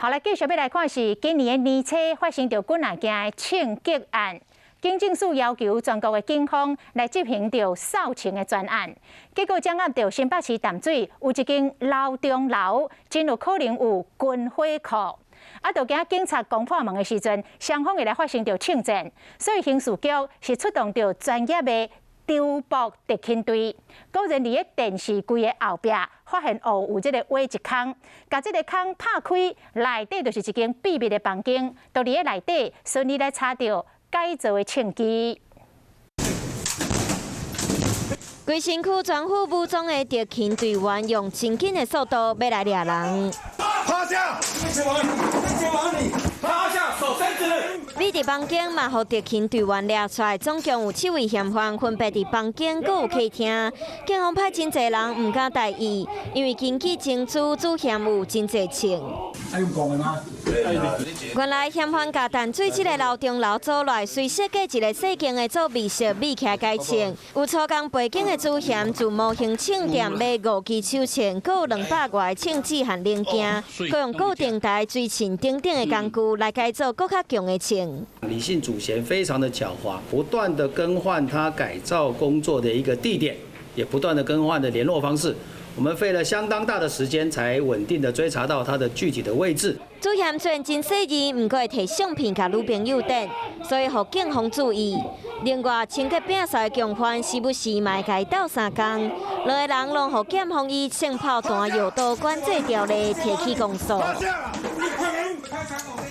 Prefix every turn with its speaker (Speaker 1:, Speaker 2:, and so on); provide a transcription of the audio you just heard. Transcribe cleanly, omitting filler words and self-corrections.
Speaker 1: 好來，繼續欲來看是今年的年初發生著幾若件的槍擊案，警政署要求全國的警方來執行著掃槍的專案，結果掌握著新北市淡水有一間樓中樓，真有可能有軍火庫。啊，就驚警察攻破門的時陣，雙方會來發生著槍戰，所以刑事局是出動著專業的碉堡特勤隊，果然佇咧電視櫃的後壁發現哦有這个挖一空，共這个空拍開，內底就是一間秘密的房間，就佇咧內底順利來查著改造的槍支。
Speaker 2: 規身軀全副武裝的特勤隊員用真緊的速度欲來掠人。
Speaker 3: 趴下！趴下！手伸直。
Speaker 2: 秘密房間嘛，予特勤隊員掠出來，總共有七位嫌犯分別佇房間，閣有客廳。警方派真濟人，毋敢大意，因為根據情資，主嫌有真濟槍。原來嫌犯共淡水這个樓中樓租來，隨設計一个細間的做密室，秘起來改槍。有粗工背景的主嫌，自模型槍店買五支手槍，閣有200外槍支和零件，閣用固定台、錐秤等等的工具來改造閣較強的槍。
Speaker 4: 李姓主嫌非常的狡猾，不斷的更換他改造工作的一個地點，也不斷的更換的聯絡方式。我們費了相當大的時間，才穩定的追查到他的具體的位置。
Speaker 2: 主嫌雖然真細膩，毋過會提相片共女朋友等，所以予警方注意。另外，清潔摒掃的共犯時不時嘛會共伊鬥相共，兩个人攏予檢方以槍炮彈藥刀管制條例提起公訴。